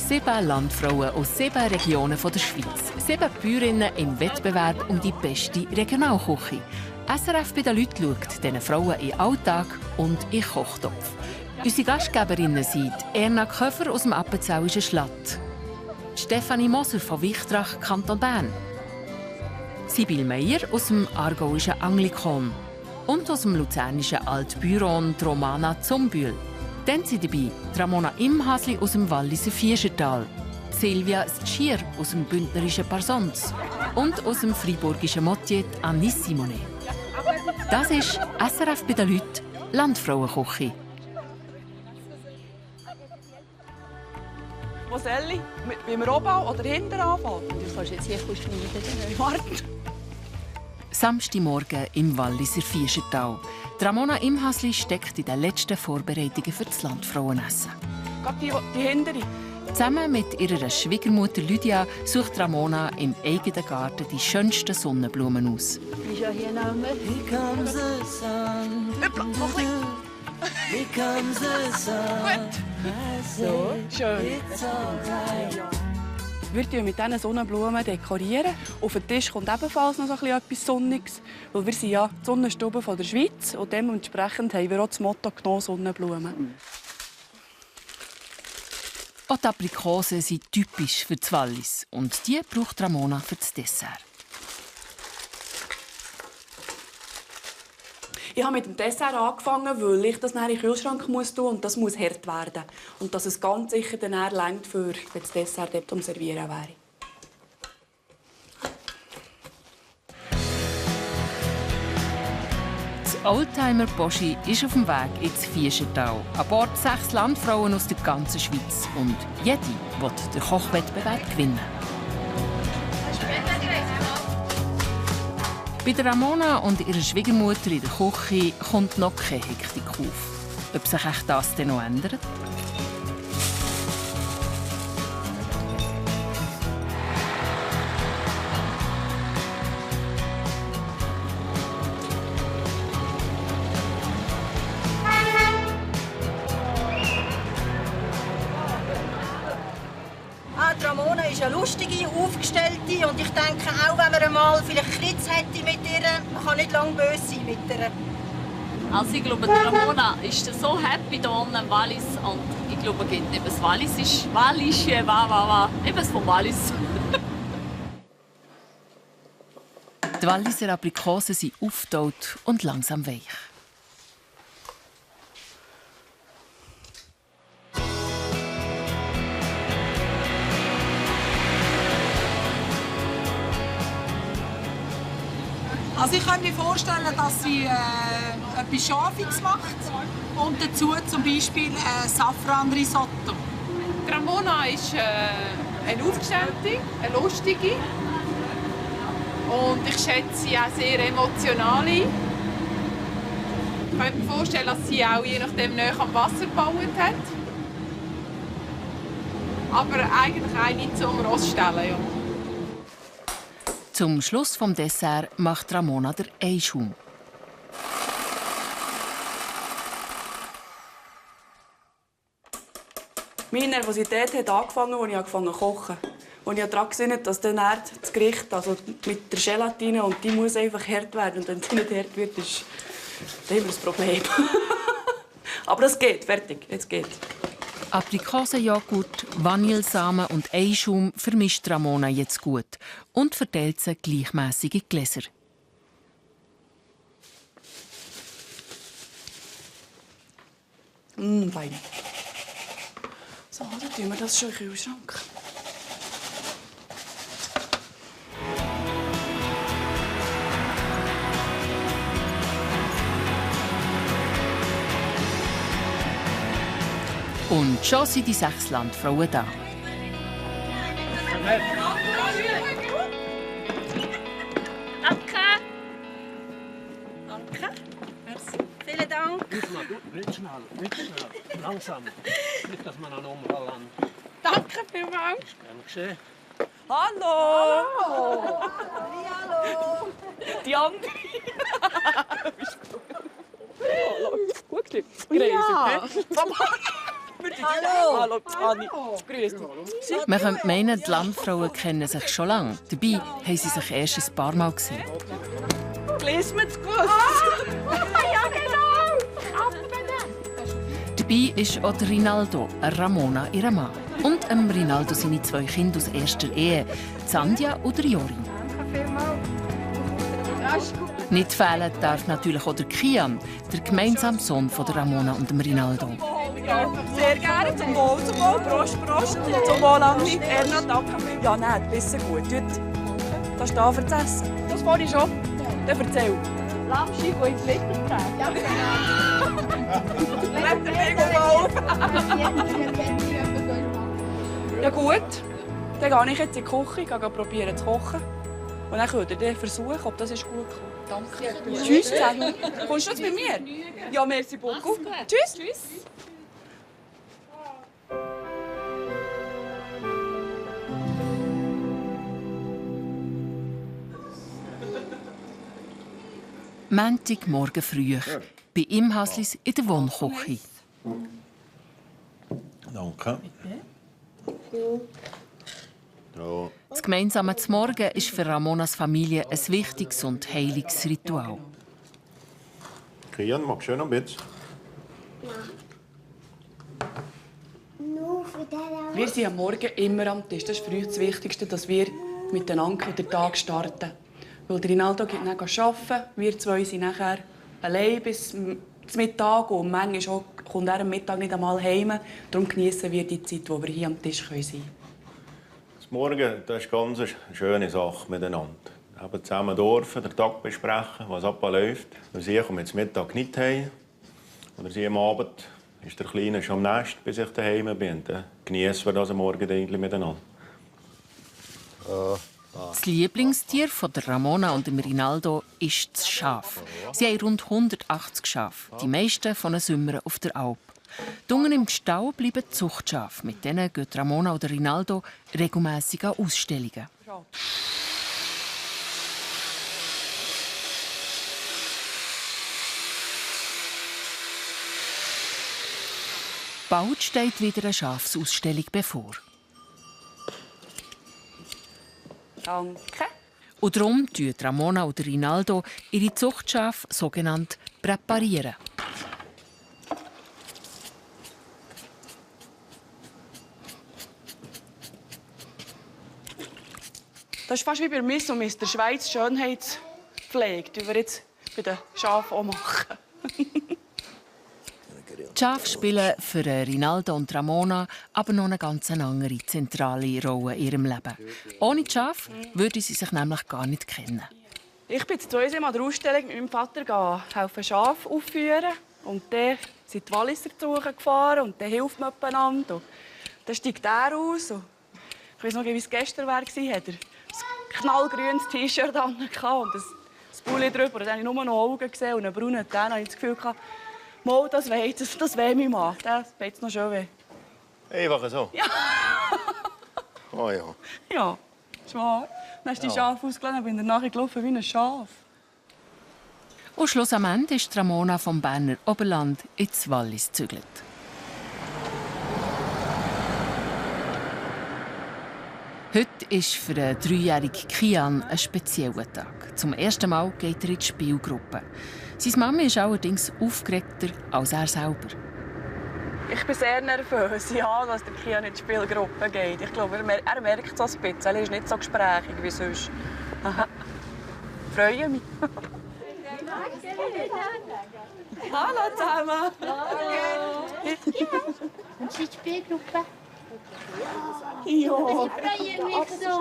7 Landfrauen aus 7 Regionen der Schweiz. 7 Bäuerinnen im Wettbewerb um die beste Regionalküche. SRF bei den Leuten schaut diesen Frauen in den Alltag und in den Kochtopf. Unsere Gastgeberinnen sind Erna Köfer aus dem Appenzellischen Schlatt, Stefanie Moser von Wichtrach, Kanton Bern, Sibyl Meyer aus dem aargauischen Anglikon und aus dem luzernischen Altbüron Romana Zumbühl. Dann sind dabei Ramona Imhasli aus dem Walliser Fieschertal, Silvia Schier aus dem bündnerischen Parsons und aus dem friburgischen Motier Anis Simone. Das ist SRF bei den Leuten, Landfrauenküche. Wo soll ich? Beim Rohbau oder hinten anfangen? Du kannst jetzt hier schneiden. Warte. Samstagmorgen im Walliser Fieschertal. Ramona Imhasli steckt in den letzten Vorbereitungen für das Landfrauenessen. Gerade die hintere. Zusammen mit ihrer Schwiegermutter Lydia sucht Ramona im eigenen Garten die schönsten Sonnenblumen aus. Ist ja hier noch mehr. So, schön. Wir dekorieren mit diesen Sonnenblumen. Auf den Tisch kommt ebenfalls noch etwas Sonniges. Weil wir sind ja die Sonnenstube der Schweiz und dementsprechend haben wir auch das Motto genommen, Sonnenblumen. Auch die Aprikosen sind typisch für das Wallis und die braucht Ramona für das Dessert. Ich habe mit dem Dessert angefangen, weil ich das nachher in den Kühlschrank tun muss und das muss hart werden. Und dass es ganz sicher dann reicht, für wenn das Dessert dort zum Servieren wäre. Das Oldtimer Boschi ist auf dem Weg ins Fieschertal. An Bord 6 Landfrauen aus der ganzen Schweiz. Und jede will den Kochwettbewerb gewinnen. Bei der Ramona und ihrer Schwiegermutter in der Küche kommt noch keine Hektik auf. Ob sich das denn noch ändert? Die Ramona ist eine lustige, aufgestellte und ich denke, auch wenn man einmal vielleicht Kritz hätte mit ihr, man kann nicht lange böse sein mit ihr. Also ich glaube, die Ramona ist so happy hier unten im Wallis und ich glaube, eben das Wallis ist Wallis, eben das vom Wallis. Die Walliser Aprikosen sind aufgetaut und langsam weich. Also ich könnte mir vorstellen, dass sie etwas Scharfiges macht und dazu zum Beispiel Safran-Risotto. Die Ramona ist eine aufgestellte, eine lustige und ich schätze sie auch sehr emotional ein. Ich könnte mir vorstellen, dass sie auch je nachdem näher am Wasser gebaut hat. Aber eigentlich auch nicht zum Roststellen. Ja. Zum Schluss des Dessert macht Ramona den Eischaum. Meine Nervosität hat angefangen, als ich angefangen zu kochen. Und ich habe daran gesinnt, dass dann das Gericht, also mit der Gelatine, und die muss einfach hart werden. Und wenn sie nicht hart wird, ist das immer das Problem. Aber das geht, fertig, jetzt geht. Aprikosenjoghurt, Vanillesamen und Eischaum vermischt Ramona jetzt gut und verteilt sie gleichmässig in Gläser. Fein. So, dann tun wir das schon in den Kühlschrank. Und schon sind die 6 Landfrauen da. Danke. Danke. Merci. Vielen Dank. Nicht schnell, nicht schnell. Langsam. Nicht, dass man an Umfall landet. Danke vielmals. Das ist gern geschehen. Hallo! Hallo. Die andere. Gut, Ja. Hallo, Anni. Grüß dich. Man könnte meinen, die Landfrauen kennen sich schon lange. Dabei haben sie sich erst ein paar Mal gesehen. Lies mir das gewusst. Ja, genau! Dabei ist auch der Rinaldo, Ramona, ihr Mann. Und Rinaldo seine 2 Kinder aus erster Ehe, Sandja und Jorin. Nicht fehlen darf natürlich auch der Kian, der gemeinsame Sohn von der Ramona und dem Rinaldo. Ja, sehr gerne. Zum Wohl, Prost, Prost. Zum Wohl, Anni. Erna, danke. Ja, nein, besser gut. Das ist da für das Essen. Das vorhin schon. Dann erzähl. Lammschi, die ins Mittag. Ja, Bleibt der Weg auf. Ja gut, dann gehe ich jetzt in die Küche, probieren zu kochen. Und dann könnt ihr versuchen, ob das ist gut kommt. Danke. Tschüss zusammen. Kommst du jetzt mit mir? Ja, merci beaucoup. Tschüss. Tschüss. Montagmorgen früh, bei ihm Haslis in der Wohnküche. Danke. Ja. Das gemeinsame Morgen ist für Ramonas Familie ein wichtiges und heiliges Ritual. Kian, magst du noch ein bisschen? Wir sind am Morgen immer am Tisch. Das ist für uns das Wichtigste, dass wir miteinander den Tag starten. Weil der Rinaldo geht dann arbeiten. Wir 2 sind nachher allein bis zum Mittag. Und manchmal kommt er am Mittag nicht einmal heim. Darum genießen wir die Zeit, wo wir hier am Tisch sein können. Das Morgen, das ist ganz eine schöne Sache miteinander. Wir haben zusammen dürfen den Tag besprechen, was abläuft. Sie kommen jetzt Mittag nicht heim. Oder sie am Abend ist der Kleine schon am Nest, bis ich daheim bin. Dann genießen wir das am Morgen eigentlich miteinander. Das Lieblingstier von der Ramona und dem Rinaldo ist das Schaf. Sie haben rund 180 Schafe, die meisten von den Sümmern auf der Alp. Unten im Stall bleiben Zuchtschafe. Mit denen gehen Ramona oder Rinaldo regelmässig an Ausstellungen. Bald steht wieder eine Schafsausstellung bevor. Danke. Und darum tun Ramona und Rinaldo ihre Zuchtschafe sogenannt präparieren. Das ist fast wie bei Miss und Mr. Schweiz Schönheitspflege, die wir jetzt bei den Schafen auch machen. Die Schafe spielen für Rinaldo und Ramona aber noch eine ganz andere zentrale Rolle in ihrem Leben. Ohne die Schafe würden sie sich nämlich gar nicht kennen. Ich bin zu unserem an der Ausstellung mit meinem Vater helfen Schafe aufführen. Und dann sind die Walliser gefahren und dann hilft man einander. Und dann steigt er aus. Und ich weiß noch, wie es gestern war. Hat er ein knallgrünes T-Shirt an und ein Pulli drüber. Da habe ich nur noch Augen gesehen und einen braunen Zähne. Da hatte ich das Gefühl, mal, das will mein Mann. Das wird noch schön weh. Einfach so? Ja. Oh ja. Ja, ist wahr. Dann hast du die Schafe ausgelassen und bin nachher gelaufen wie ein Schaf. Und schlussendlich ist Ramona vom Berner Oberland ins Wallis gezügelt. Heute ist für den 3-jährigen Kian ein spezieller Tag. Zum ersten Mal geht er in die Spielgruppe. Seine Mama ist allerdings aufgeregter als er selber. Ich bin sehr nervös, ja, dass der Kian in die Spielgruppe geht. Ich glaube, er merkt es ein bisschen. Er ist nicht so gesprächig wie sonst. Aha. Freue mich. Hallo zusammen. Hallo. Und Sie die Spielgruppe? Ja. Ich freue mich so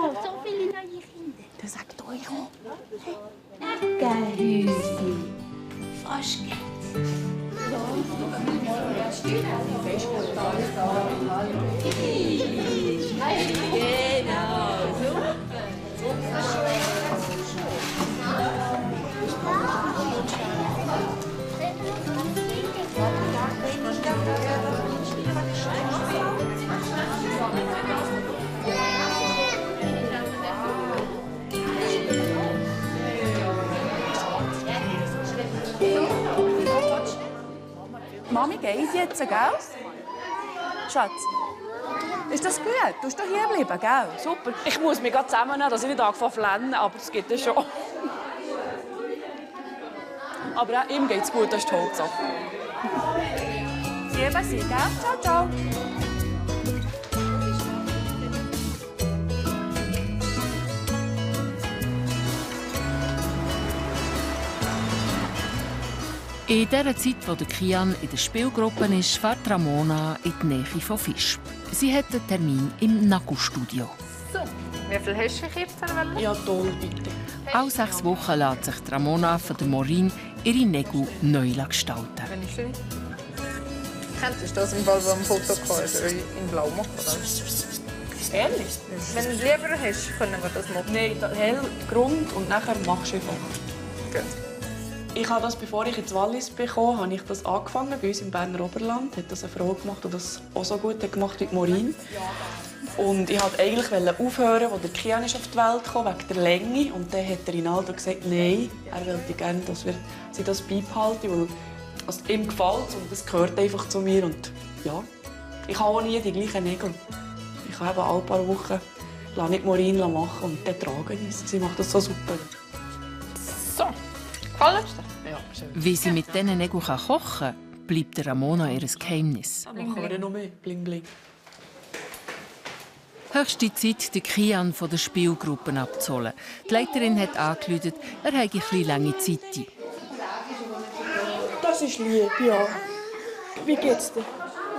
viele neue Kinder. Der sagt euch auch. Geil, Hüsi. Fast geht's. Genau, Mami geht jetzt, gell? Schatz? Ist das gut? Du bist doch hier geblieben, gell? Super. Ich muss mich gerade zusammennehmen, dass ich nicht anfange zu flennen, aber es geht ja schon. Aber auch ihm geht's gut, das ist die Hauptsache. Lieben Sie, gell? Ciao, ciao. In der Zeit, wo der Kian in der Spielgruppe ist, fährt Ramona in die Nähe von Visp. Sie hat einen Termin im Nagu-Studio. So, wie viel hast du jetzt erwähnt? Ja, toll, bitte. Alle 6 Wochen lässt sich Ramona von der Morin ihre Nägel neu gestalten. Wenn ich schön. Kennst du das im Fall, wo am Foto kannst, in Blau machen? Oder? Ehrlich? Wenn du es lieber hast, können wir das machen. Nein, hell, Grund und nachher machst du einfach. Gut. Ich habe das, bevor ich ins Wallis bekam, habe ich das angefangen bei uns im Berner Oberland. Hat das eine Frau gemacht, die das auch so gut gemacht wie Morin. Und ich wollte eigentlich aufhören, als der Kian auf die Welt kam, wegen der Länge. Und dann hat der Rinaldo gesagt, nein, er wollte gerne, dass sie das beibehalten, weil also ihm gefällt und das gehört einfach zu mir. Und ja, ich habe auch nie die gleichen Nägel. Ich habe alle paar Wochen nicht Morin machen und dann trage ich es. Sie macht das so super. So, gefällt es dir? Ja, schön. Wie sie mit diesen Nägeln kochen kann, bleibt der Ramona ihr Geheimnis. Aber machen wir noch mehr. Bling, bling. Höchste Zeit, den Kian von der Spielgruppe abzuholen. Die Leiterin hat angerufen, er habe ein bisschen lange Zeit. Das ist lieb, ja. Wie geht's dir?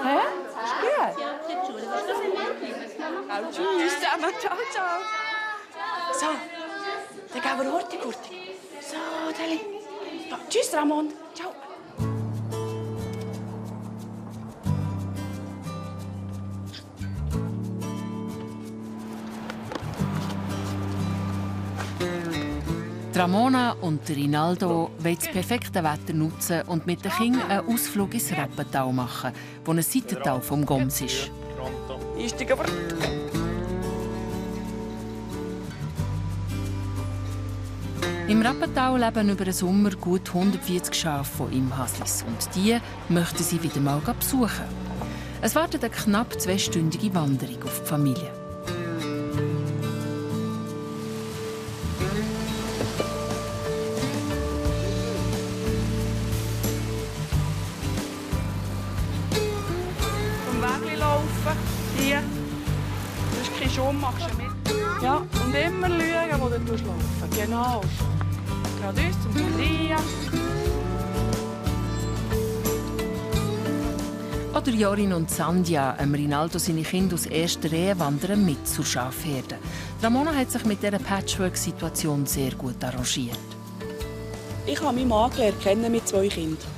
Hä? Ist gut? Tschüss zusammen. Ciao, ciao. So, dann gehen wir hurtig. So, Deli. Ja, tschüss, Ramon. Ciao. Ramona und Rinaldo wollen das perfekte Wetter nutzen und mit den Kindern einen Ausflug ins Rappental machen, wo ein Seitental vom Goms ist. Einstieg aber. Im Rappental leben über den Sommer gut 140 Schafe von Imhaslis und die möchten sie wieder mal besuchen. Es wartet eine knapp 2-stündige Wanderung auf die Familie. Hier. Das ist kein Schum, machst du mit. Ja, und immer schauen, wo du laufen. Genau. Geradeaus zum Maria. Oder Jorin und Sandja, Rinaldo seine Kinder aus erster Ehe, wandern mit zur Schafherde. Ramona hat sich mit dieser Patchwork-Situation sehr gut arrangiert. Ich habe meinen Mann kennen mit 2 Kindern.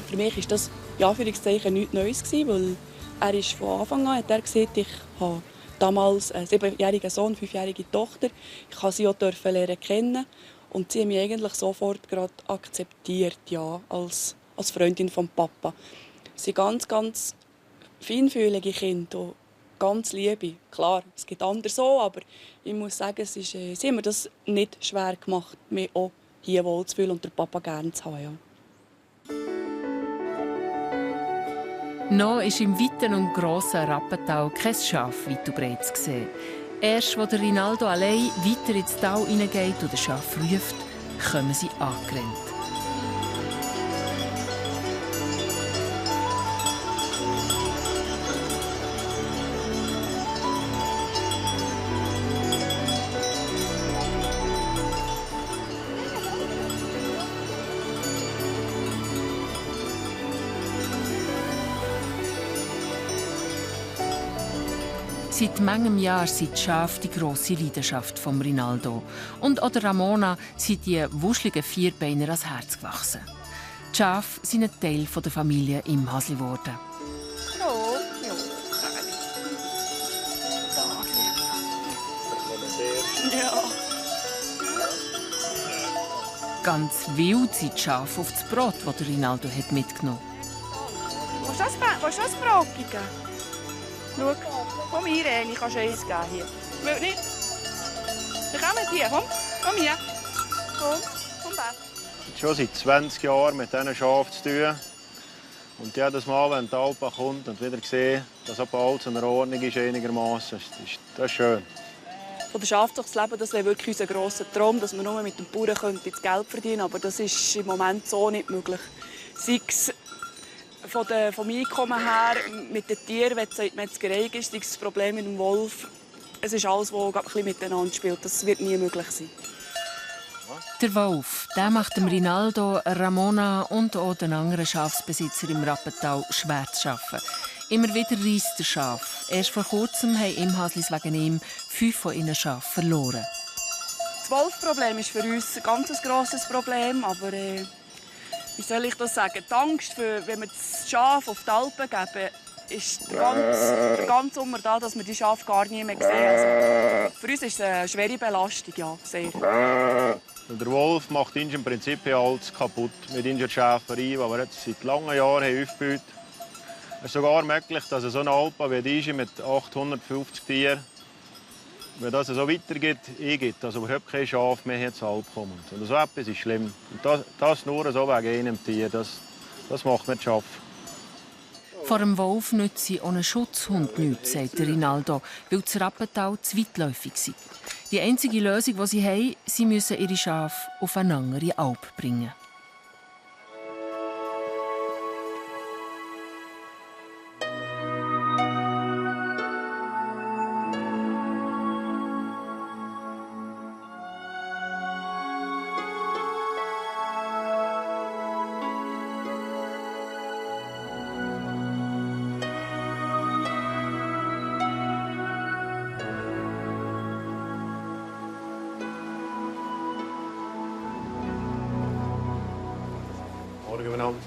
Für mich war das in Anführungszeichen nichts Neues, weil er ist von Anfang an, hat er gesagt, ich habe damals einen 7-jährigen Sohn, 5-jährige Tochter. Ich durfte sie auch lernen kennen. Und sie haben mich eigentlich sofort gerade akzeptiert, ja, als Freundin von Papa. Sie sind ganz, ganz feinfühlige Kinder, und ganz liebe. Klar, es gibt andere so, aber ich muss sagen, sie haben mir das nicht schwer gemacht, mich auch hier wohlzufühlen und den Papa gerne zu haben. Ja. Noch ist im weiten und grossen Rappental kein Schaf weit und breit zu sehen. Erst als Rinaldo allein weiter ins Tal hineingeht und das Schaf ruft, kommen sie angerannt. Seit manchem Jahr sind die Schafe die grosse Leidenschaft von Rinaldo. Und auch der Ramona sind die wuscheligen Vierbeiner ans Herz gewachsen. Die Schafe sind ein Teil der Familie Imhasli geworden. Oh, ja. Ja. Ganz wild sind die Schafe auf das Brot, das Rinaldo mitgenommen hat. Willst du das Brot geben? Schau, komm hier, Eli, kannst du eins geben hier. Will nicht? Dann komm mit hier, komm hier. Komm, Bär. Schon seit 20 Jahren mit diesen Schafen zu tun. Und jedes Mal, wenn die Alpa kommt und wieder sehe, dass alles in Ordnung ist, einigermaßen, das ist schön. Von der Schafe durchs Leben, das wäre wirklich unser grosser Traum, dass man nur mit dem Bauern das Geld verdienen könnte. Aber das ist im Moment so nicht möglich. Sei es vom Einkommen her, mit den Tieren, wenn es in die Metzgerei ist, sei es das Problem mit dem Wolf. Es ist alles, was ein bisschen miteinander spielt. Das wird nie möglich sein. Der Wolf, der macht dem Rinaldo, Ramona und auch den anderen Schafsbesitzer im Rappental schwer zu arbeiten. Immer wieder reisst der Schaf. Erst vor kurzem haben im Haslis wegen ihm 5 von ihren Schafen verloren. Das Wolfproblem ist für uns ein ganz grosses Problem, aber wie soll ich das sagen? Die Angst, wenn wir das Schaf auf die Alpen geben, ist der ganze Sommer da, dass wir die Schafe gar nie mehr sehen. Also, für uns ist es eine schwere Belastung, ja, sehr. Der Wolf macht im Prinzip alles kaputt mit der Schäferei, die wir jetzt seit langen Jahren aufgebaut haben. Es ist sogar möglich, dass so eine Alpa wie diese mit 850 Tieren, wenn das so weitergeht, dass überhaupt kein Schaf mehr zur Alp kommt. Und so etwas ist schlimm. Und das nur so wegen einem Tier, das macht nicht Schaff. Vor dem Wolf nütze auch ein Schutzhund nichts, sagt Rinaldo, weil das Rappental zu weitläufig sei. Die einzige Lösung, die sie haben, sie müssen ihre Schafe auf eine andere Alp bringen.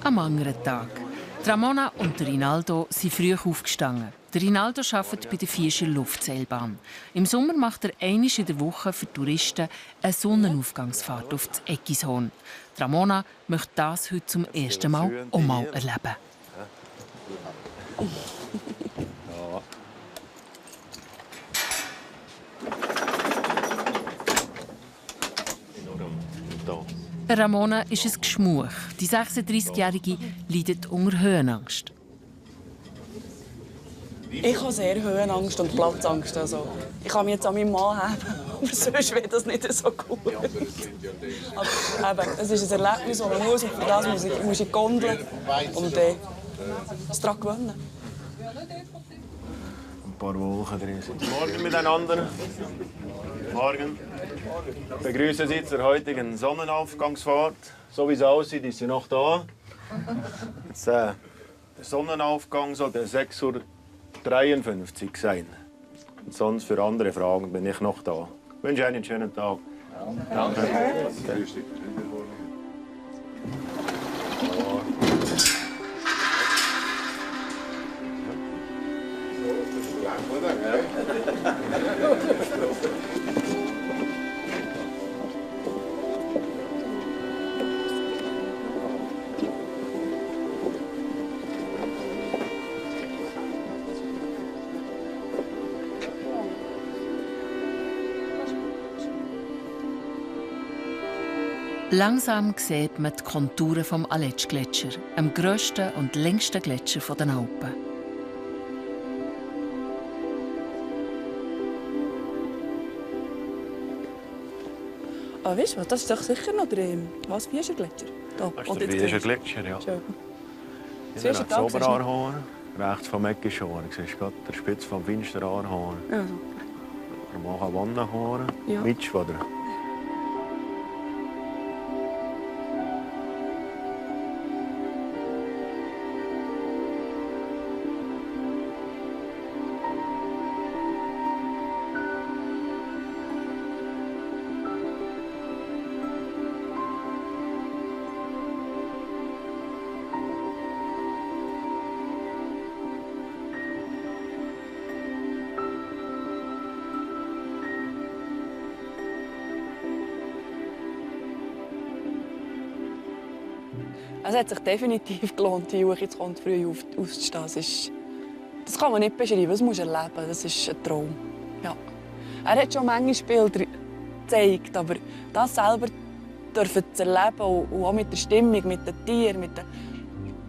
Am anderen Tag. Ramona und Rinaldo sind früh aufgestanden. Der Rinaldo arbeitet bei der Viescher Luftseilbahn. Im Sommer macht er einmal in der Woche für Touristen eine Sonnenaufgangsfahrt auf das Eckishorn. Ramona möchte das heute zum ersten Mal auch mal erleben. Ramona ist ein Geschmuch. Die 36-Jährige leidet unter Höhenangst. Ich habe sehr Höhenangst und Platzangst. Also, ich kann mich jetzt an meinen Mann heben, aber sonst wäre das nicht so gut. Aber eben, es ist ein Erlebnis, das man muss. Und für das muss ich in die Gondel und es daran gewöhnen. Ein paar Wochen drin sind. Morgen miteinander. Morgen. Ich begrüße Sie zur heutigen Sonnenaufgangsfahrt. So wie es aussieht, ist sie noch da. Jetzt, der Sonnenaufgang sollte 6:53 Uhr sein. Und sonst für andere Fragen bin ich noch da. Ich wünsche Ihnen einen schönen Tag. Danke. Langsam sieht man die Konturen des Aletsch-Gletscher, dem grössten und längsten Gletscher der Alpen. Ah, weißt du, das ist doch sicher noch der Viescher Gletscher. Das ist der Viescher Gletscher, ja. Hier rechts oben Aarhorn, rechts vom Eckischhorn. Du siehst gerade der Spitz vom Finsteraarhorn. Ja. Wir machen Wannenhorn, Ja. Mitschwader. Es hat sich definitiv gelohnt, hier jetzt früh aufzustehen. Das kann man nicht beschreiben, das musst du erleben. Das ist ein Traum. Ja. Er hat schon manche Bilder gezeigt, aber das selber zu erleben und auch mit der Stimmung, mit den Tieren,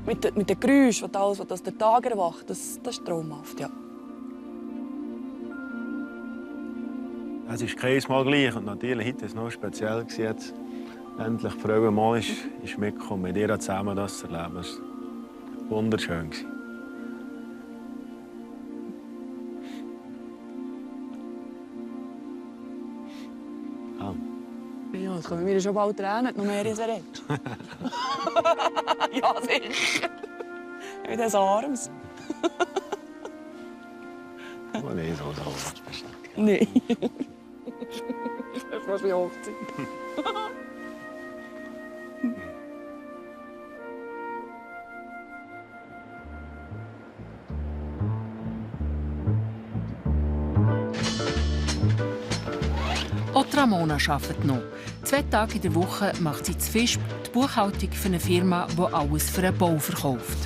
mit den Geräuschen und alles, was der Tag erwacht, das ist traumhaft, ja. Es ist keines Mal gleich und natürlich heute war es noch speziell. Jetzt endlich die Frau mal ist mitgekommen, mit ihr zusammen das zu erleben. Es war wunderschön. Ja, jetzt kommen wir schon bald Tränen, noch mehr als er redet. Ja, sicher. Wie das Arms. Aber nicht so das. Nein. Das war schon Hochzeit. Auch Ramona arbeitet noch. 2 Tage in der Woche macht sie zu Fisch die Buchhaltung für eine Firma, die alles für einen Bau verkauft.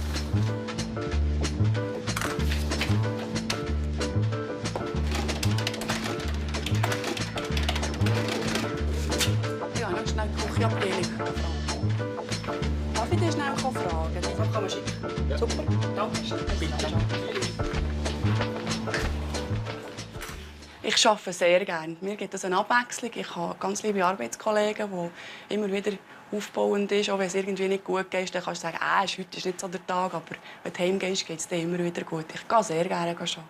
Ja, noch schnell die Küchenabteilung. Darf ich dich schnell fragen? Das kann man schicken. Ja. Super, danke. Ich arbeite sehr gerne. Mir gibt es eine Abwechslung. Ich habe ganz liebe Arbeitskollegen, die immer wieder aufbauend sind. Auch wenn es irgendwie nicht gut geht, dann kannst du sagen, heute ist nicht so der Tag. Aber wenn du heimgehst, geht es dir immer wieder gut. Ich gehe sehr gerne arbeiten.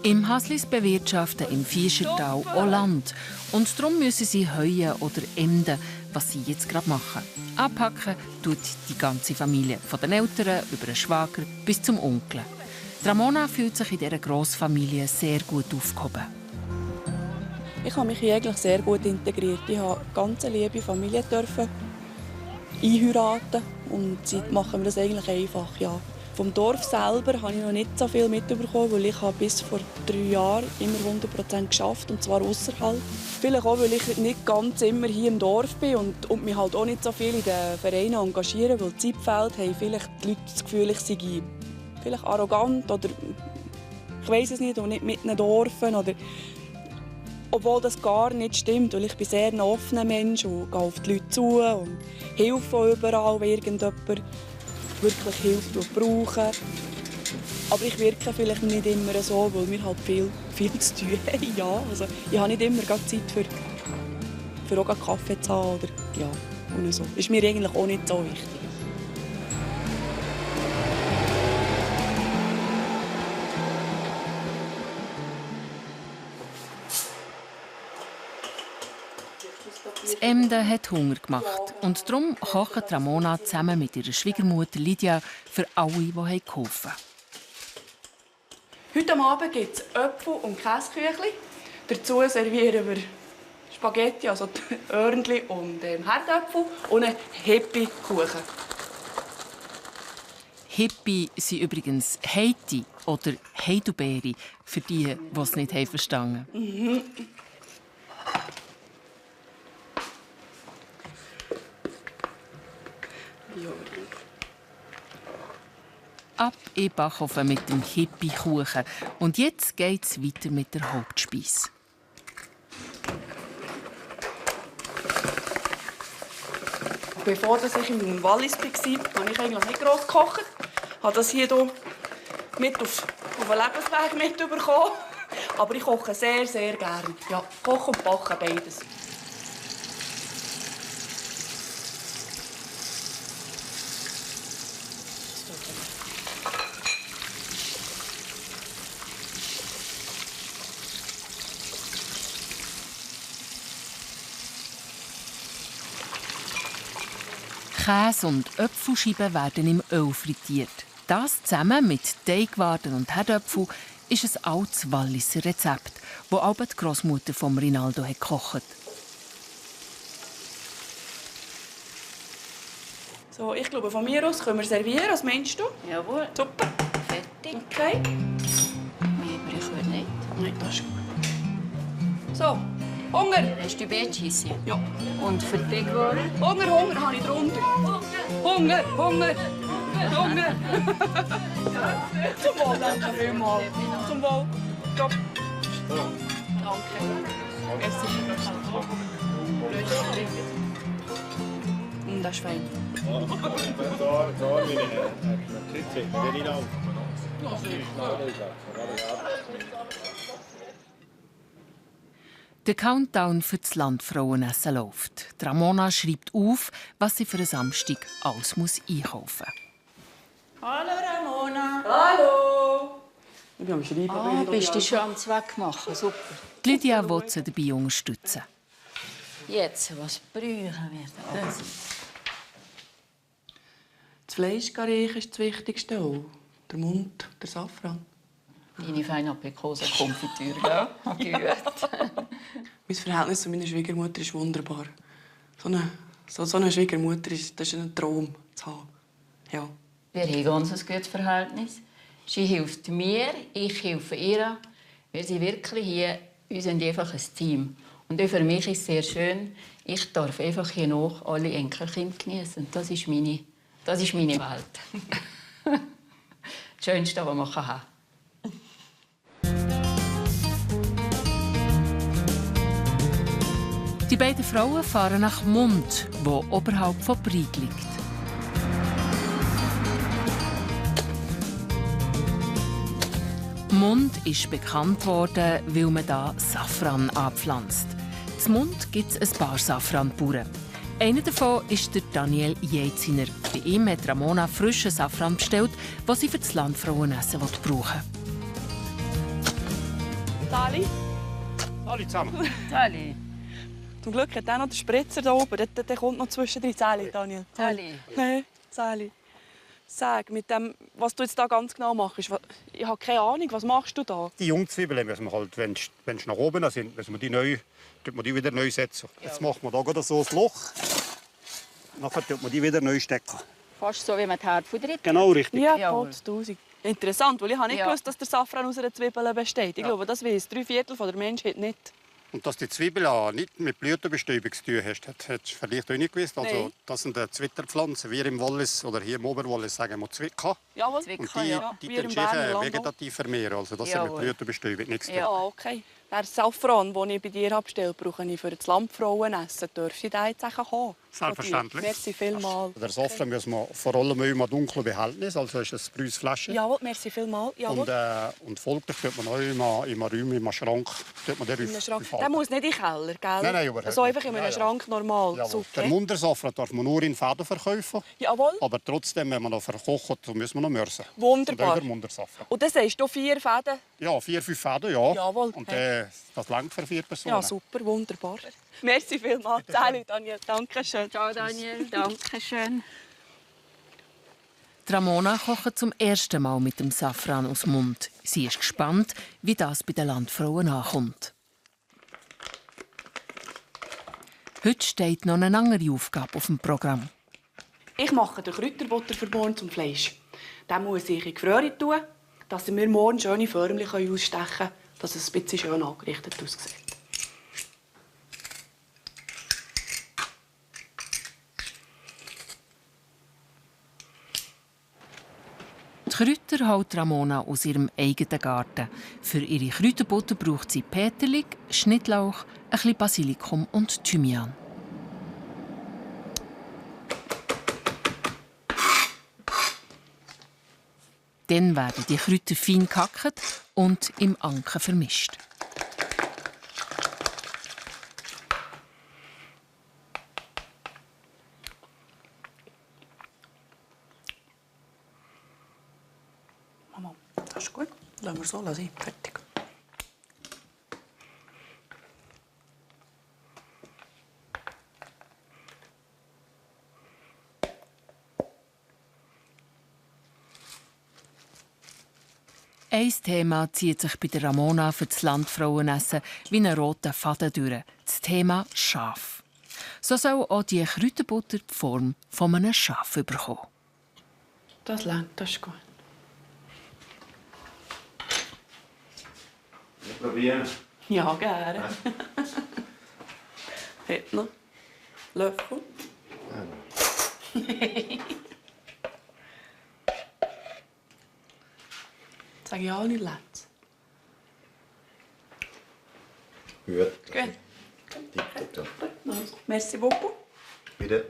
Im Haslis bewirtschaften im Vieschertal auch Land. Und darum müssen sie heuen oder enden, was sie jetzt gerade machen. Anpacken tut die ganze Familie, von den Eltern über den Schwager bis zum Onkel. Ramona fühlt sich in dieser Grossfamilie sehr gut aufgehoben. Ich habe mich hier eigentlich sehr gut integriert. Ich durfte eine ganz liebe Familie einheiraten und sie machen mir das eigentlich einfach. Ja. Vom Dorf selber habe ich noch nicht so viel mitbekommen, weil ich bis vor 3 Jahren immer 100% geschafft und zwar außerhalb. Vielleicht auch, weil ich nicht ganz immer hier im Dorf bin und mich halt auch nicht so viel in den Vereinen engagiere, weil Zeit fehlt, haben vielleicht die Leute das Gefühl, ich sei vielleicht arrogant oder ich weiß es nicht und nicht mit einem Dorf oder obwohl das gar nicht stimmt, weil ich bin sehr ein offener Mensch und gehe auf die Leute zu und helfe überall, wenn irgendjemand wirklich Hilfe brauchen. Aber ich wirke vielleicht nicht immer so, weil wir halt viel zu tun haben. Ja, also ich habe nicht immer Zeit für auch Kaffee zu haben. Oder, ja, und so. Ist mir eigentlich auch nicht so wichtig. Das Emden hat Hunger gemacht und darum kocht Ramona zusammen mit ihrer Schwiegermutter Lydia für alle, die geholfen haben. Heute Abend gibt es Äpfel und Käseküchli. Dazu servieren wir Spaghetti, also Öhrchen und Herdäpfel und einen Hippie-Kuchen. Hippie sind übrigens Heiti oder Heidelbeere, für die es nicht verstanden haben. Ab in den Backofen mit dem Hippie-Kuchen. Und jetzt geht es weiter mit der Hauptspeise. Bevor ich im Wallis war, habe ich eigentlich nicht gross gekocht. Ich habe das hier mit auf den Lebensweg mitbekommen. Aber ich koche sehr, sehr gerne. Ja, kochen und backen, beides. Käse und Äpfelscheiben werden im Öl frittiert. Das zusammen mit Teigwaren und Herdöpfel ist ein altes Walliser Rezept, das auch die Grossmutter von Rinaldo gekocht hat. So, ich glaube, von mir aus können wir servieren. Was meinst du? Jawohl. Super. Fertig. Okay. Mehr brauchen wir nicht. Nein, das ist gut. So, Hunger. Hast du Beetschisse? Ja. Und für die Teigwaren? Hunger habe ich drunter. Hunger. Zum Wohl, danke vielmals. Zum Wohl. Top. Danke. Merci. Das ist fein. Der Countdown für das Landfrauenessen läuft. Ramona schreibt auf, was sie für einen Samstag alles einkaufen muss. Hallo Ramona. Hallo! Ich bin am Schreiben. Bist du schon am Zweck machen? Super. Lydia will sie dabei unterstützen. Jetzt, was brauchen wir da? Das Fleischgarich ist das Wichtigste auch. Der Mund, der Safran. Deine feine Aprikosenkonfitüre, ja? Gut. Mein Verhältnis zu meiner Schwiegermutter ist wunderbar. So eine Schwiegermutter das ist ein Traum zu haben. Ja. Wir haben ganz ein gutes Verhältnis. Sie hilft mir, ich helfe ihr. Wir sind wirklich hier, wir sind einfach ein Team. Und für mich ist es sehr schön, ich darf einfach hier noch alle Enkelkinder genießen. Das ist meine Welt. Das Schönste, was man haben kann. Die beiden Frauen fahren nach Mund, wo oberhalb von Brieg liegt. Mund ist bekannt worden, weil man hier Safran anpflanzt. In Mund gibt es ein paar Safranbauern. Einer davon ist der Daniel Jeziner. Bei ihm hat Ramona frischen Safran bestellt, den sie für das Landfrauenessen brauchen will. Sali? Alle zusammen. Sali. Zum Glück hat er noch den Spritzer da oben. Der kommt noch zwischendrin. Sali, Daniel. Sali. Nein, Sali. Sag, mit dem, was du jetzt da ganz genau machst. Ich habe keine Ahnung, was machst du da? Die Jungzwiebeln müssen wir halt, wenn sie nach oben sind, müssen wir die wieder neu setzen. Jetzt macht man da gerade so ein Loch. Nachher tut man die wieder neu stecken. Fast so, wie man die Herdfutter drin. Genau, richtig. Ja, Jawohl. 1000. Interessant, weil ich habe nicht gewusst, dass der Safran aus einer Zwiebel besteht. Ich glaube, das weiss 3/4 der Menschheit nicht. Und dass die Zwiebel auch nicht mit Blütenbestäubung zu tun hat, hättest du vielleicht auch nicht gewusst. Also, das sind Zwitterpflanzen. Wir im Wallis oder hier im Oberwallis sagen wir Zwicka. Jawohl, Und ja. die Wir im sich Berner Land vegetativ vermehren. Also das hat mit Blütenbestäubung nichts zu tun. Ja, okay. Der Safran, den ich bei dir abstelle, brauche ich für das Landfrauenessen. Darf ich den jetzt haben? Selbstverständlich. Merci vielmals. Der Safran müssen wir vor allem immer dunklen Behältnis, also ist das Brüsflasche. Jawohl, merci vielmals. Und folglich tut man auch immer Räume, im Schrank. Der muss nicht in den Keller, gell? Nein, überhaupt also einfach in einem Schrank normal. Jawohl. Der Mundersafran darf man nur in Fäden verkaufen. Jawohl. Aber trotzdem, wenn man noch verkocht, müssen wir noch mürsen. Wunderbar. Und dann sagst du 4 Fäden? Ja, 4, 5 Fäden, ja. Jawohl. Und das reicht für 4 Personen. Ja, super, wunderbar. Merci vielmals. Salut, Daniel. Danke schön. Ciao, Daniel. Danke schön. Ramona kocht zum ersten Mal mit dem Safran aus dem Mund. Sie ist gespannt, wie das bei den Landfrauen ankommt. Heute steht noch eine andere Aufgabe auf dem Programm. Ich mache den Kräuterbutter für morgen zum Fleisch. Den muss ich in die Gefröre tun, dass wir morgen schöne Förmchen ausstechen können, dass es ein bisschen schön angerichtet aussieht. Die Kräuter holt Ramona aus ihrem eigenen Garten. Für ihre Kräuterbutter braucht sie Peterli, Schnittlauch, ein bisschen Basilikum und Thymian. Dann werden die Kräuter fein gehackt und im Anken vermischt. Mama, das ist gut. Lassen wir so sein. Fertig. Ein Thema zieht sich bei der Ramona für das Landfrauenessen wie einen roten Faden durch. Das Thema Schaf. So soll auch die Kräuterbutter die Form von einem Schaf bekommen. Das langt, das ist gut. Wir probieren. Ja, gerne. Hat noch Löffel? Sag ich auch nicht letzt. Gut. Gut. Merci beaucoup. Bitte.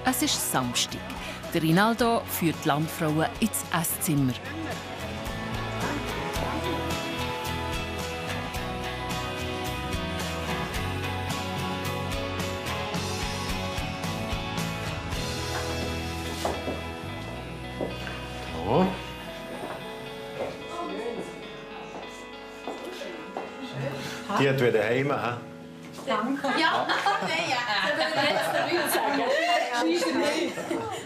Es ist Samstag. Der Rinaldo führt die Landfrauen ins Esszimmer. So. Die hat wieder heim. Danke. Ja, nein, ja. Das würde ich jetzt den Leuten sagen.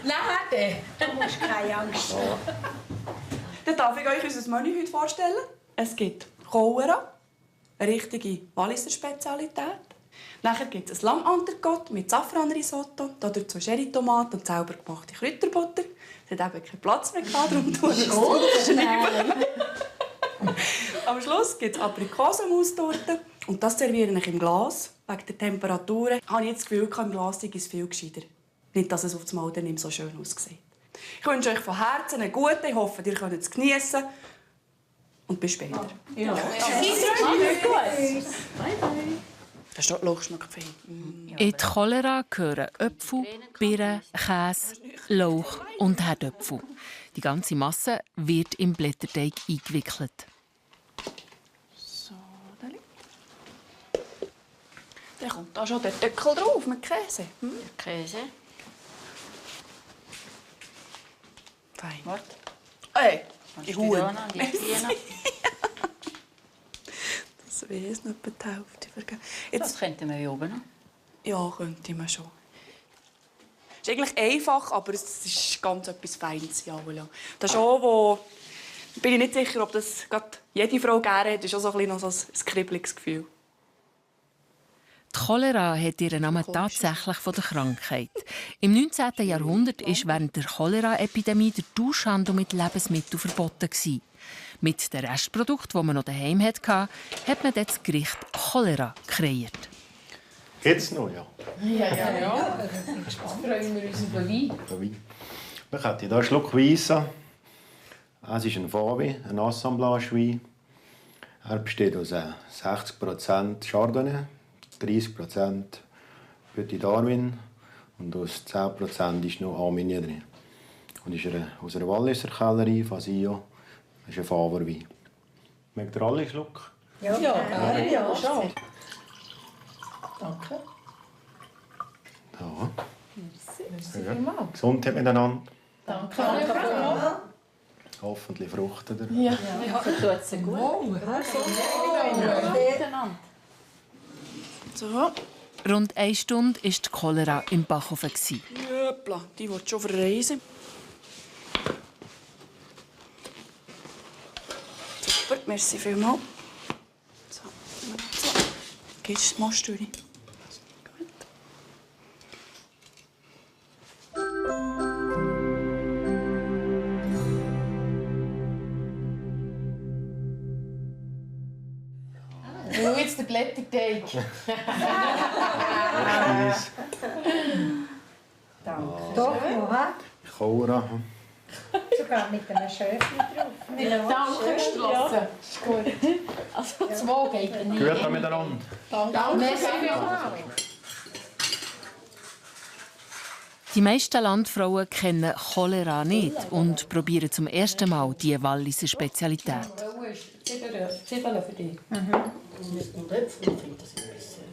Nein, du musst keine Angst haben. Dann darf ich euch unser Menü heute vorstellen. Es gibt Cholera, eine richtige Walliser Spezialität. Nachher gibt es ein Lamm-Entrecote mit Safranrisotto, dazu Sherry-Tomaten und selber gemachte Kräuterbutter. Es hat eben keinen Platz mehr gehabt, darum tue ich es aufschreiben. Am Schluss gibt es Aprikosenmaustorte und das serviere ich im Glas. Wegen der Temperaturen habe ich jetzt das Gefühl, im Glas sei es viel gescheiter. Nicht, dass es auf das Mal dann nicht so schön aussieht. Ich wünsche euch von Herzen eine gute, ich hoffe, ihr könnt es geniessen. Und bis später. Ja. Das ist doch schmeckt fein. In die Cholera gehören Äpfel, Birnen, Käse, Lauch und Herdöpfel. Die ganze Masse wird im Blätterteig eingewickelt. So, dann kommt da schon der Deckel drauf mit Käse. Käse. Fein. Warte. Hey, Und die Huhn. Das wäre es nicht die Hälfte. Das könnten wir hier oben noch. Ja, könnte man schon. Es ist eigentlich einfach, aber es ist ganz etwas Feines. Ja, voilà. Das ist auch, wo bin ich nicht sicher, ob das gerade jede Frau gerne hat. Das ist auch so ein bisschen noch so ein kribbeliges Gefühl. Die Cholera hat ihren Namen tatsächlich von der Krankheit. Im 19. Jahrhundert war während der Cholera-Epidemie der Tauschhandel mit Lebensmitteln verboten. Mit den Restprodukten, die man noch daheim hatte, hat man das Gericht Cholera kreiert. Geht's noch, ja? Ja. Jetzt freuen wir uns über Wein. Wir können hier einen Schluck Wein essen. Es ist ein Favi, ein Assemblage-Wein. Er besteht aus 60% Chardonnay, 30% Petit Darwin und aus 10% ist noch Arminia drin. Und ist aus einer Walliser Kellerei, Fasillo. Das ist ein Faberwein. Mögt ihr alle einen Schluck? Ja, schon. Danke. Ja. Merci. Gesundheit miteinander. Danke. Hoffentlich fruchtet ihr. Ja, tut es gut. So. Rund 1 Stunde war die Cholera im Backofen. Jöpla, die will schon verreisen. Super, merci vielmals. So, gehst du die Mastüre? Schau jetzt den Blätterteig. Danke. Doch, ja. Cholera. Sogar mit einem Schöfchen drauf. Danke, Strasse. Ist gut. Also 2 geht nicht. Gut miteinander. Danke. Merci vielmals. Die meisten Landfrauen kennen Cholera nicht und probieren zum ersten Mal diese Walliser Spezialität. Zwiebeln für dich. Und Äpfel, ich finde das ein bisschen...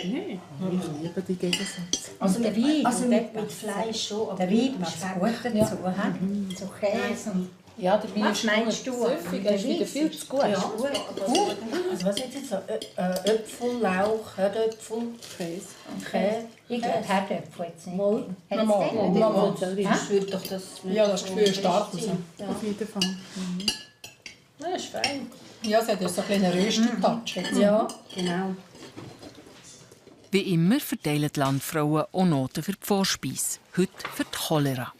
Nein, ich liebe die Gegensätze. Also der Wein, also mit Fleisch schon, aber der Wein passt gut dazu. Ja. So Käse und... Ja, der Wein ist meinst du? süffig, er ist wieder viel zu gut. Ja, gut. Also was ist jetzt so? Äpfel, Lauch, Herdöpfel, Käse. Und Käse. Ich glaube, Herdöpfel jetzt nicht. Mal. Das wird doch das... Ja, das Gefühl stark raus. Ja. Auf jeden Fall. Das ist fein. Ja, es hat so einen kleinen Rösten-Touch. Ja, genau. Wie immer verteilen die Landfrauen auch Noten für die Vorspeise. Heute für die Cholera.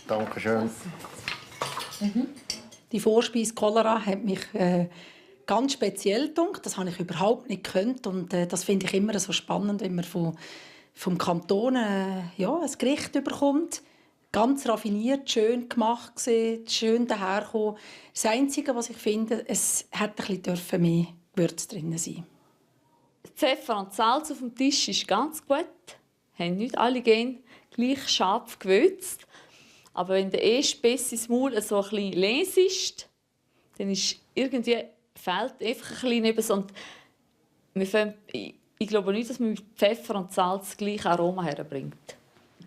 Dankeschön. Die Vorspeise Cholera hat mich ganz speziell gedacht. Das habe ich überhaupt nicht gekannt. Und das finde ich immer so spannend, wenn man vom Kanton ein Gericht bekommt. Ganz raffiniert, schön gemacht, schön daherkommen. Das Einzige, was ich finde, es hätte ein bisschen mehr Gewürze drin sein. Pfeffer und Salz auf dem Tisch ist ganz gut. Haben nicht alle gern gleich scharf gewürzt. Aber wenn der erste Biss ins Maul so ein bisschen les ist, dann ist irgendwie fehlt einfach ein bisschen etwas. Und ich glaube nicht, dass man mit Pfeffer und Salz das gleiche Aroma herbringt.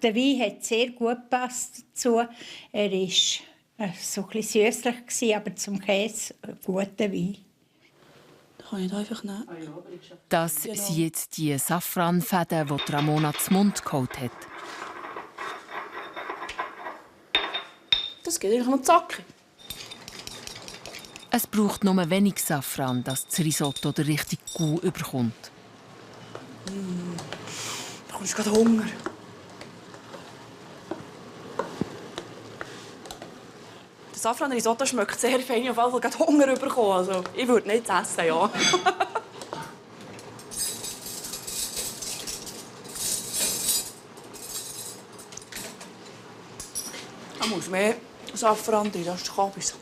Der Wein hat sehr gut gepasst dazu. Er war so ein bisschen süsslich, aber zum Käse ein guter Wein. Kann ich einfach nehmen? Das sind jetzt die Safranfäden, die Ramona zum Mund geholt hat. Das geht eigentlich noch zackig. Es braucht nur wenig Safran, dass das Risotto den richtigen Goût überkommt. Da kommst du gerade Hunger. Das Safran-Risotto schmeckt sehr fein. Ich habe gerade Hunger bekommen. Also, ich würde nicht essen, ja. Da muss mehr Safran drin, das ist Kabis.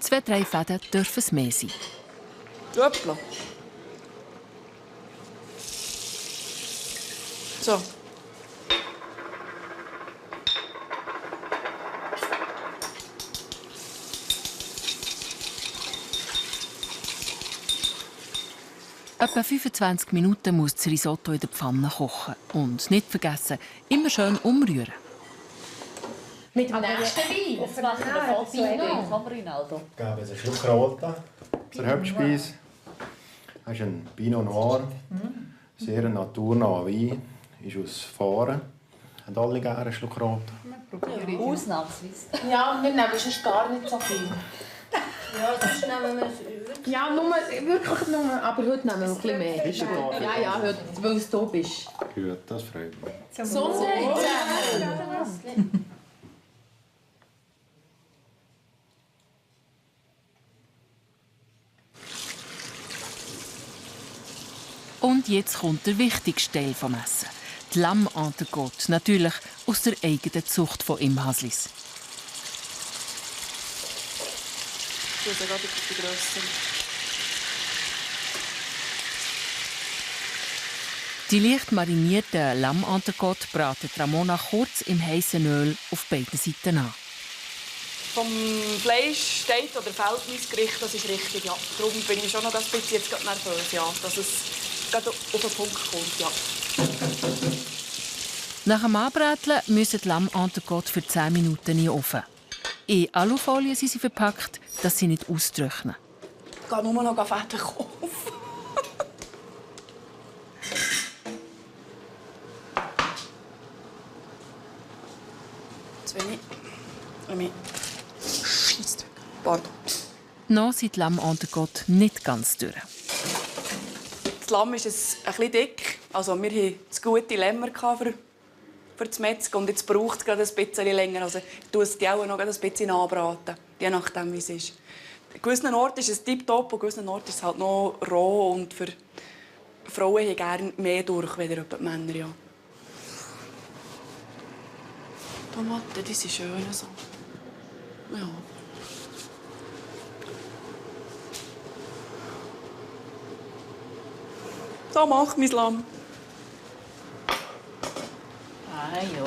2-3 Fäden dürfen es mehr sein. Hoppla. So. Etwa 25 Minuten muss das Risotto in der Pfanne kochen. Und nicht vergessen, immer schön umrühren. Mit dem nächsten Wein. Jetzt machen wir ein Foto. Komm, Rinaldo. Ich gebe einen Schluck Rotwein zur Hauptspeise. Das ist ein Pinot Noir. Sehr naturnaher Wein. Ist aus Fahren. Haben alle gerne einen Schluck Rotwein? Ausnahmsweise. Ja, wir nehmen sonst gar nicht so viel. Ja, sonst nehmen wir es. Ja, wirklich nur. Aber heute nehmen wir ein bisschen mehr. Ist es da? Ja, heute, weil du da bist. Gut, das freut mich. So Und jetzt kommt der wichtigste Teil des Essen. Die Lamm-Entrecôte, natürlich aus der eigenen Zucht von Im Haslis. Ich tue gerade die Grösse. Die leicht marinierten Lamm-Entrecôte braten Ramona kurz im heißen Öl auf beiden Seiten an. Vom Fleisch steht oder fällt mein Gericht, das ist richtig, ja. Darum bin ich schon noch ein bisschen jetzt gerade nervös, ja, dass es gerade auf den Punkt kommt, ja. Nach dem Anbraten müssen die Lamm-Entrecôte für 10 Minuten in den Ofen. In Alufolie sind sie verpackt, dass sie nicht austrocknen. Ich gehe nur noch Fäden kaufen. Zu wenig. Scheisse. Pardon. Noch sind die Lamm-Entrecôte nicht ganz durch. Das Lamm ist ein bisschen dick. Also wir hatten zu gute Lämmer für das Metzger. Und jetzt braucht es gerade ein bisschen länger. Also ich tue es auch noch ein bisschen anbraten, je nachdem, wie es ist. An gewissen Orten ist es tiptop, an gewissen Orten ist es halt noch roh. Und für Frauen haben gerne mehr durch, als die Männer. Ja. Tomaten, die sind schön so. Ja. So macht mein Lamm. Ah ja.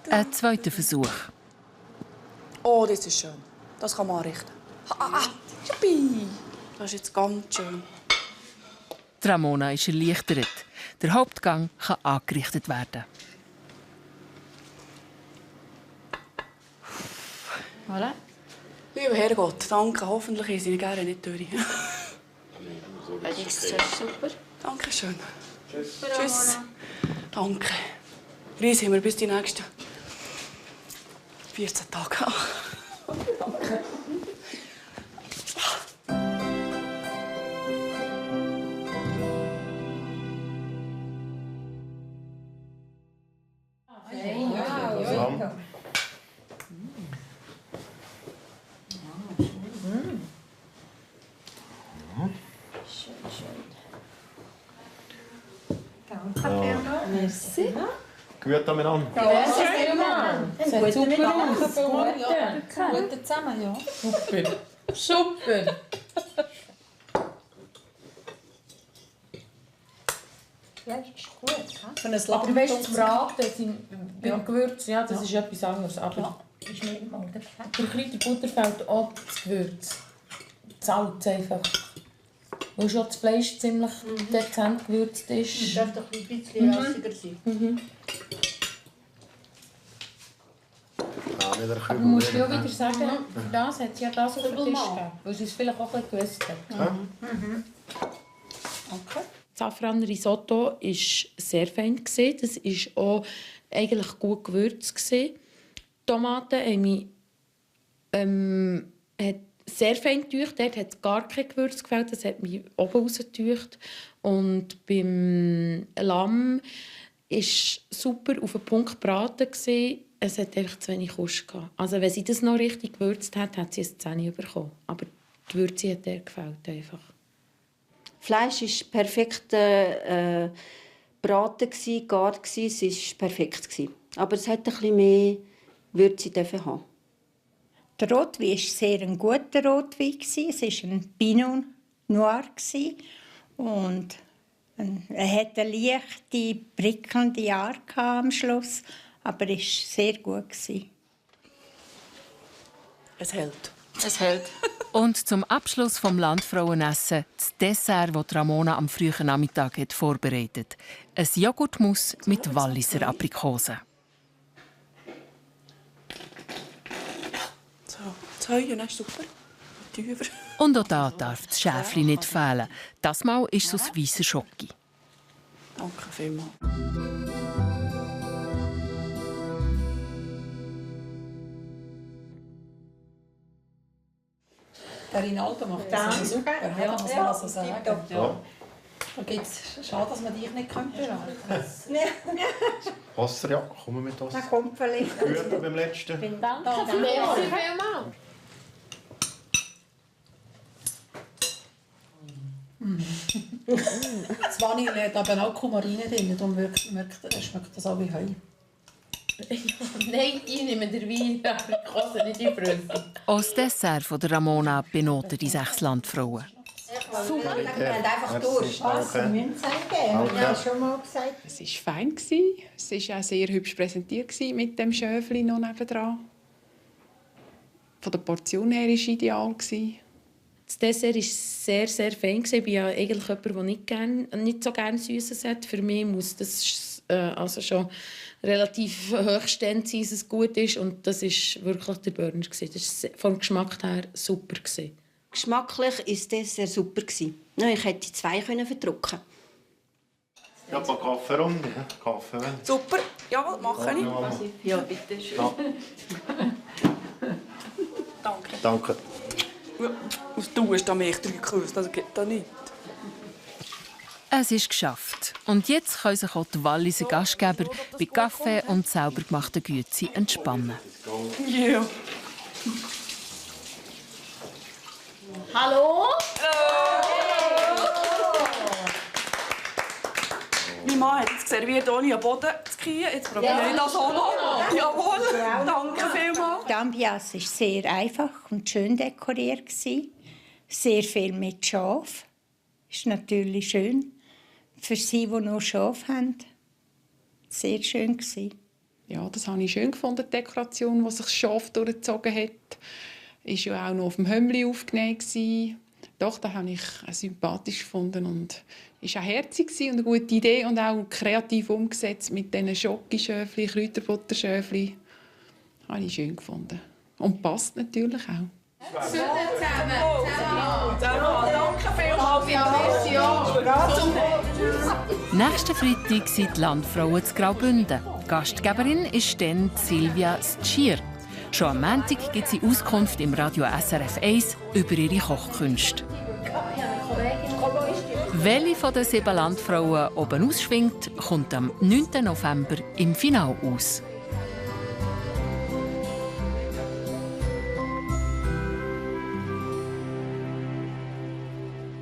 Ein zweiter Versuch. Oh, das ist schön. Das kann man anrichten. Juppie. Das ist jetzt ganz schön. Die Ramona ist erleichtert. Der Hauptgang kann angerichtet werden. Voilà. Lieber Herrgott, danke. Hoffentlich ist sie gerne nicht durch. Das ist super. Danke schön. Tschüss. Tschüss. Danke. Reis haben wir bis die nächsten 14 Tage. Wow. Schön. Danke. Merci. Gut miteinander. Merci vielmals. Es hat super aus. Gut zusammen, ja. Super. Ja, ist gut. Für ein Aber weißt du, das Braten beim Gewürz, ja, das ist etwas anderes. Aber Ist nicht mal der bei Kräuterbutter fehlt auch das Gewürz. Das Salz einfach. Weil schon das Fleisch ziemlich dezent gewürzt ist. Es darf doch ein bisschen rassiger sein. Aber du musst ja wieder sagen, für das hat sie ja das auf den Tisch gegeben. Weil sie es vielleicht auch ein bisschen gewusst hat. Okay. Safran Risotto war sehr fein. Das war auch eigentlich gut gewürzt. Die Tomaten haben mich hat sehr fein getucht. Dort hat es gar kein Gewürz gefällt. Das hat mich oben rausgetucht. Und beim Lamm war super auf den Punkt gebraten. Es hat einfach zu wenig Kost gehabt. Also wenn sie das noch richtig gewürzt hat, hat sie es 10 bekommen. Aber die Würze hat ihr gefällt einfach. Fleisch war perfekt gebraten, gart, es war perfekt. Aber es hat ein bisschen mehr Würze haben. Der Rotwein war sehr ein guter Rotwein. Es war ein Pinot Noir. Und er hatte eine leichte, prickelnde Art am Schluss. Aber es war sehr gut. Es hält. Es hält. Und zum Abschluss vom Landfrauenessen das Dessert, das Ramona am frühen Nachmittag hat vorbereitet. Ein Joghurtmousse mit Walliser Aprikosen. So, das Heuen ist super. Tiefer. Und auch da darf das Schäfli nicht fehlen. Das Mal ist es aus weisser Schoki. Danke vielmals. Der Rinaldo macht das super. Ja, das muss man also sagen. Ja. Da gibt's, schade, dass man dich nicht beraten könnte. Wasser, ja. Kommen wir mit Wasser. Da kommt vielleicht. Gut beim letzten. Danke vielmals. Das Vanille hat aber auch Kumarine drin, darum schmeckt das auch wie Heu. Nein, ich nehme den Wein, Aprikosen, nicht die Brüste. Aus Dessert von der Ramona benoten die 6 Landfrauen. Super, wir haben einfach durch. Wasser müssen Sie geben, habe ich ja schon mal gesagt. Es war fein. Es war auch sehr hübsch präsentiert mit dem Schöfli noch nebendran. Von der Portion her war es ideal. Das Dessert war sehr, sehr fein. Ich bin ja eigentlich jemand, der nicht so gerne Süßes hat. Für mich muss das also schon relativ hochstehend sein, dass es gut ist. Und das war wirklich der Burner. Das war vom Geschmack her super. Geschmacklich war das Dessert super. Ich hätte 2 verdrucken. Ja, ein paar Kaffeerunde. Kaffee. Super, jawohl, mache ich. Ja, bitte schön. Ja. Danke. Danke. Was du hast, da mich 3 geküsst, das geht da nicht. Es ist geschafft. Und jetzt können sich auch die Walliser Gastgeber bei Kaffee und sauber gemachten Güezi entspannen. Ja. Hallo? Mein Mann hat es serviert, ohne am Boden zu kriegen. Jetzt probiere ich das auch noch. Jawohl, danke vielmals. Die Ambiance war sehr einfach und schön dekoriert. Sehr viel mit Schaf. Das ist natürlich schön. Für sie, die noch Schaf haben. Sehr schön. Ja, das habe ich schön gefunden, die Dekoration, die sich das Schaf durchgezogen hat. Ist ja auch noch auf dem Hömmli aufgenommen. Doch, das habe ich sympathisch gefunden und es war auch herzig und eine gute Idee und auch kreativ umgesetzt mit diesen Schokischöfli, Kräuterbutterschöfli. Das habe ich schön gefunden. Und passt natürlich auch. Nächsten Freitag sind die Landfrauen zu Graubünden. Gastgeberin ist dann Silvia Stschier. Schon am Montag gibt sie Auskunft im Radio SRF 1 über ihre Kochkünste. Welche von den 7 Landfrauen oben ausschwingt, kommt am 9. November im Finale aus.